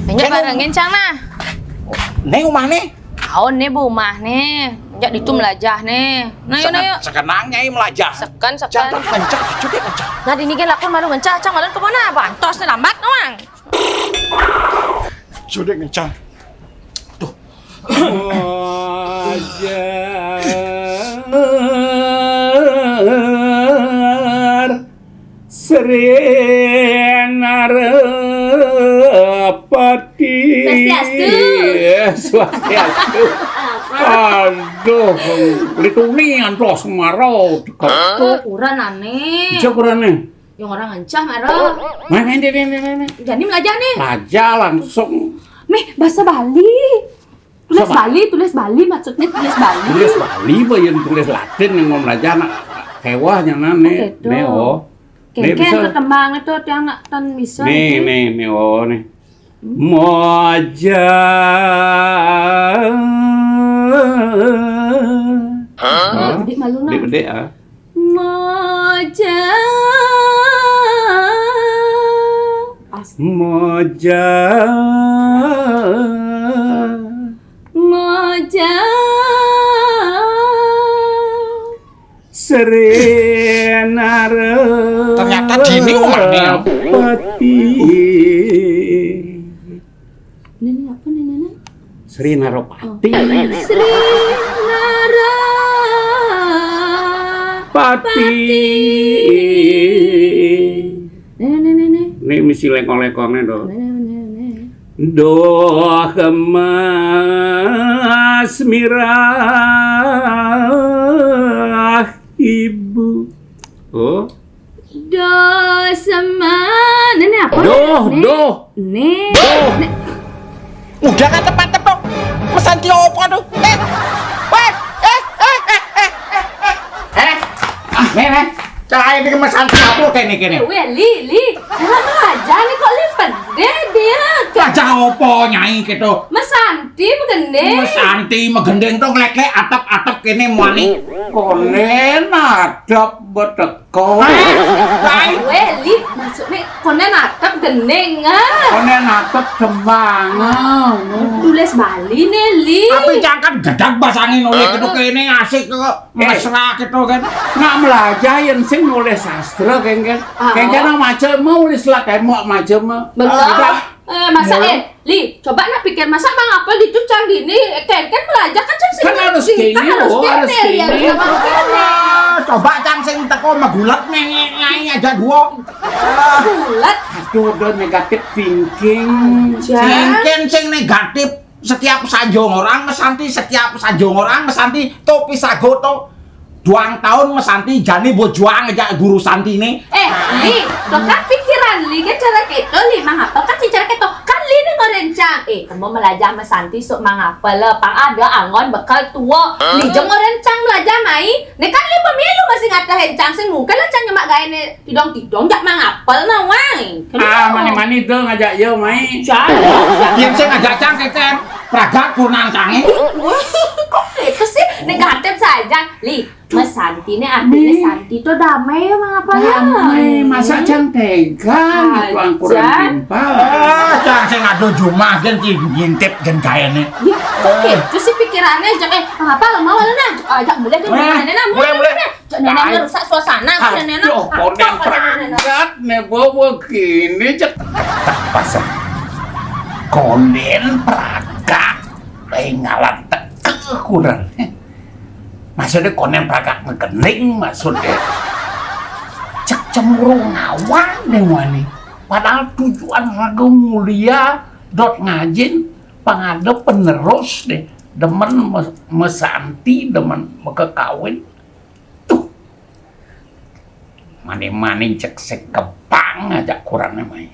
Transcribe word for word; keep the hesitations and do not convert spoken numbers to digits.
Nyok barengin cang nah. Né omah né? Aon né bu omah né. Nyok ditu melajah né. Nah, yuk, nah, yuk. Sekenang Nyai melajah. Seken, seken. Cang ngencah, cudek ngencah. Nah, dini gén lakon malu ngencah, cang malu kemana? Bantos né lambat, nawang. Cudek ngencah. Tuh. Wajar. Sri Narapati. Swastiastu. Ya, swastiastu. Aduh, lituni antos maro. Tuh, kuran ané. Ijo kurané. Yang orang encah maro. Nah, nah, ini, ini, ini, ini. Jadi melajah né. Melajah langsung. Méh, bahasa Bali. Tulis Bali, tulis Bali, maksudnya tulis Bali. Tulis Bali, apa yang tulis Latin yang mau belajar nak kewah yang nane. Oh, gitu. Né, oh. Né, kénkén bisa. Kekembang itu tiang nak tan bisa. Né, gitu. Né, né, oh, né. Moja. Hah? Gedé malu, nak. Gedé, gedé, ah. Moja. Pas. Moja. Moja. Sri Nara. Ternyata dini umahnya. Pati. Nenek apa nih, Nenek? Sri Narapati. Oh. Sri Narapati. Pati. Nenek, nenek, nenek. Ini misi lekong-lekongnya, tuh. Nenek, nenek, nenek. Doh emas mirah ibu. Oh. Doh seman. Ini apa? Doh, né? Doh. Né. Doh. Né. Udah kan tepat tepok. Mesan ki opo tuh? Eh. Weh. Eh, eh, eh, eh, eh, eh. Eh. Ah, né, né. Cah ini ki mesan ki opo kéné, kéné? Eh, weh, Li, Li. Jangan aja nih kok Li pedé dia. Aja opo, Nyai, gitu? Mesanti megending. Mesanti megending tuh nglek-lek atep-atep kéné muani. Koné natep betek. Kok? Weh, Li, maksudnya koné natep gending, ah. Koné natep tembang, ah. Tulis Bali né, Li. Tapi cangkem gedeg basangin oleh gitu kéné asik kok. Eh. Mesra gitu kan. Nak melajah yén sing nulis sastra kénkén. Ah. Kénkén macem nulis lah kayak mau macem. Bener. Ah. Eh, masa, eh, Li, coba nak pikir, masa Mang Apel gitu cang gini, eh, kénkén belajar kan cang sing kan harus gini, harus kéné, ya, gini. Coba cang sing teko magulat, Nyai, aja dua. Gulat. Aduh, udah negatif thinking. Cang. Kénkén sing negatif, setiap sanjung orang mesanti, setiap sanjung orang mesanti, topi sago to. Duang tahun mesanti, jani bojoang aja guru santi né. Eh, Li, to kan pikiran Li kan cara kéto, Li, Mang Apel kan cara kéto. Kan Li né ngorencang. Eh, kamu melajah mesanti sok Mang Apel, pang ada anggon bekal tua. Li jeng ngorencang melajah mai. Né kan Li pemilu masih ngata hencang sing mungkin lah cang nyemak gaé né tidong-tidong jak Mang Apel nah, wai. Ah, mani-mani tuh ngajak yo mai. Cang. Yang saya ngajak cang kénkén. Pragat kurang cangé. Wah, kok gitu sih? Negatif saja. Li, mesanti né artinya santi tuh damai ya, Mang Apel ya? Damai, masa cang tega gitu angkuran timpal. Ah, cang sing ado jumah gén ki ngintip gén gaéné. Ih, kok gitu sih pikirannya, Jang? Eh, Mang Apel, mau lu nah? Ajak mulai gén, mulai, mulai, mulai. Nénék rusak suasana, nénék. Aduh, konden pragat né bawa gini, cek. Pas. Konden pragat. Kayak ngalan teke kurang. Maksudnya konden pragat ngegending, maksudnya. Cek cemburu ngawang deh wani. Padahal tujuan raga mulia dot ngajin pangada penerus deh. Demen mes-, mesanti, demen mekekawin. Tuh. Maning-maning cek sekepang aja kurangnya mai.